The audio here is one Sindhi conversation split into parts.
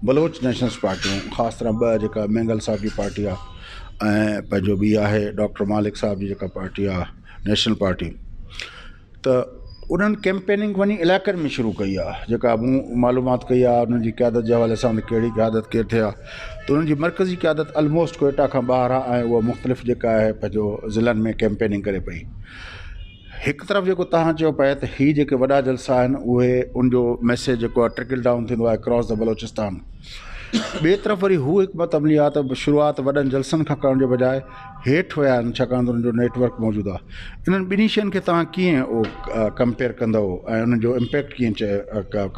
بلوچ نيشنلسٽ پارٽيون خاص طرح ٻه جيڪا مينگل صاحب جي پارٽي آهي ۽ پنهنجو ٻي آهي ڊاڪٽر مالڪ صاحب جي جيڪا پارٽي آهي نيشنل پارٽي ته انهن ڪيمپيننگ وڃي علائقن ۾ شروع ڪئي آهي جيڪا مون معلومات ڪئي آهي انهن جي قيادت جي حوالي سان ڪهڙي قيادت ڪير ٿيا ته انهن جي مرڪزي قيادت الموسٽ ڪوئيٽا کان ٻاهر آهي ۽ اها مختلف جيڪا آهي پنهنجو ضلعن ۾ ڪيمپيننگ ڪري پئي هڪ طرف جيڪو توهان چيو پئي ته هي جيڪي وڏا جلسا آهن اهي ان جو ميسيج جيڪو آهي ٽرڪل ڊائون ٿيندو آهي اڪراس the Balochistan ٻئي طرف وري هو حڪمت عملي آهي ته شروعات وڏن جلسن کان ڪرڻ جي بجاء هيٺ ويا آهن ڇاڪاڻ ته انهن جو نيٽ ورڪ موجود آهي انهن ٻنهي شين کي توهان ڪيئن اهو ڪمپيئر ڪندؤ ۽ انهن جو امپيڪٽ ڪيئن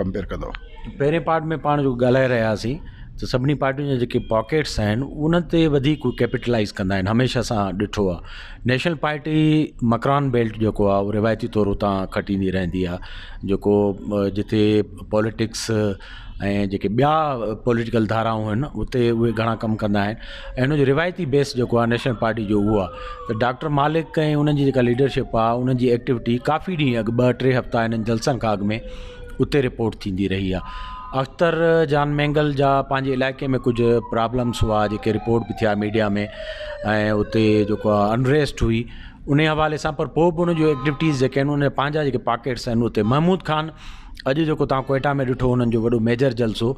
ڪمپيئر ڪندؤ. پهرين پارٽ ۾ پاڻ جو ڳالهائي رهيا هئاسين ته سڀني پارٽين جا جيڪي پاڪيٽس آهن انهن تي وڌيڪ هو ڪيپيٽلائيز ڪندا آهن هميشه اسان ڏٺو آهي نيشنل پارٽي مڪران بيلٽ جيڪو آهي اهو روايتي طور اتان کٽيندي رهندي آهي جيڪو جتي پاليٽڪس ۽ جيڪي ٻيا پوليٽيڪل ڌارائون آهن اتي اهي گهڻا ڪم ڪندا آهن ۽ ان جو روايتي بيس جيڪو آهي نيشنل پارٽي جو اهو آهي ته ڊاڪٽر مالڪ ۽ انهن جي جيڪا ليڊرشپ آهي انهن جي ايڪٽيوٽي ڪافي ڏينهن اڳ ٻه ٽي هفتا انهن جلسن کان اڳ ۾ اتي رپورٽ ٿيندي رهي آهي اختر جان مينگل جا پنهنجي علائقي ۾ ڪجهه پرابلمس هئا جيڪي رپورٽ به ٿيا ميڊيا ۾ ۽ اتي جيڪو آهي انريسٽ هئي ان حوالي سان پر پوء به ان جون ايڪٽيوٽيز جيڪي آهن ان پنهنجا جيڪي پاڪيٽس آهن اتي محمود خان اڄ جيڪو توهان ڪوئيٽا ۾ ڏٺو انهن جو وڏو ميجر جلسو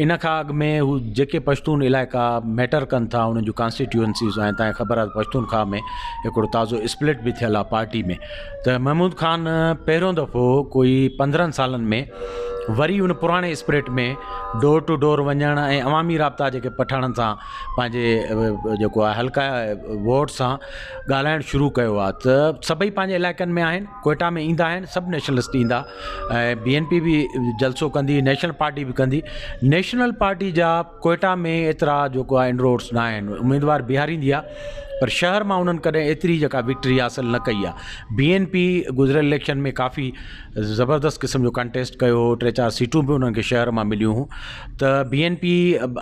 ان کان اڳ ۾ هو جيڪي پشتون علائقا ميٽر ڪن ٿا انهن جون ڪانسٽيٽيوئنسيز آهن توهان کي خبر آهي پشتونخوا ۾ هڪڙو تازو اسپلٽ به ٿيل آهي پارٽي ۾ ته محمود خان پهريون دفعو ڪوئي 15 سالن ۾ وري ان پراڻي اسپرٽ ۾ ڊور ٽو ڊور وڃڻ ۽ عوامي رابطا جيڪي پٺاڻن سان پنهنجي جيڪو آهي حلقا ووٽ سان ڳالهائڻ شروع ڪيو آهي ته سڀئي پنهنجي علائقن ۾ آهن ڪوئيٽا ۾ ايندا آهن سڀ نيشنلسٽ ايندا ۽ بي اين پي به جلسو ڪندي نيشنل پارٽي به ڪندي نيشنل پارٽي جا ڪوئيٽا ۾ ايترا جيڪو آهي انروڊس نه آهن اميدوار بيهاريندي آهي پر شهر مان انهن ڪڏهن ايتري جيڪا وڪٽري حاصل نه ڪئي آهي بي اين پي گذريل اليڪشن ۾ ڪافي زبردست قسم جو ڪنٽيسٽ ڪيو هو ٽي چار سيٽون به انهن کي شهر مان مليون هيون ته بي اين پي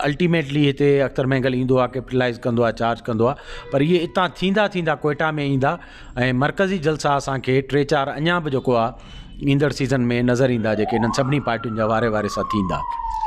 الٽيميٽلي هتي اختر مينگل ايندو آهي ڪيپيٽلائز ڪندو آهي چارج ڪندو آهي پر اهي اتان ٿيندا ٿيندا ڪوئيٽا ۾ ايندا ۽ مرڪزي جلسا اسان کي ٽي چار اڃا به جيڪو آهي ايندڙ سيزن ۾ نظر ايندا جيڪي انهن سڀني پارٽين جا واري واري سان ٿيندا.